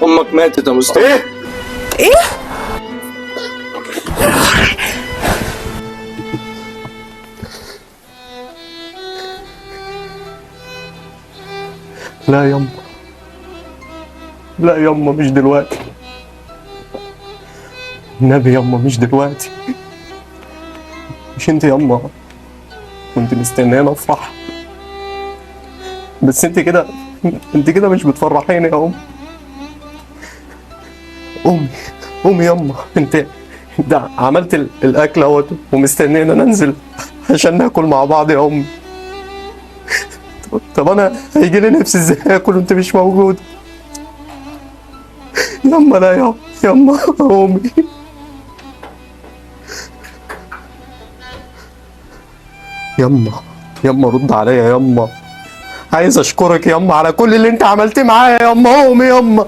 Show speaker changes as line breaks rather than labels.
امك ماتت يا مصطفى.
ايه؟
ايه؟
لا يما، لا يما، مش دلوقتي. النبي يما مش دلوقتي. مش انت يما كنت مستنياني افرح، بس انت كده، انت كده مش بتفرحيني يا ام. امي، امي يما، انت ده عملت الاكل اهوت ومستنينا ننزل عشان ناكل مع بعض يا امي. طب انا هيجي لي نفسي ازاي اكل وانت مش موجود؟ يما لا يما، يما امي. يما، يما رد عليا يما، عايز اشكرك يما على كل اللي انت عملتيه معايا يما. امي يما.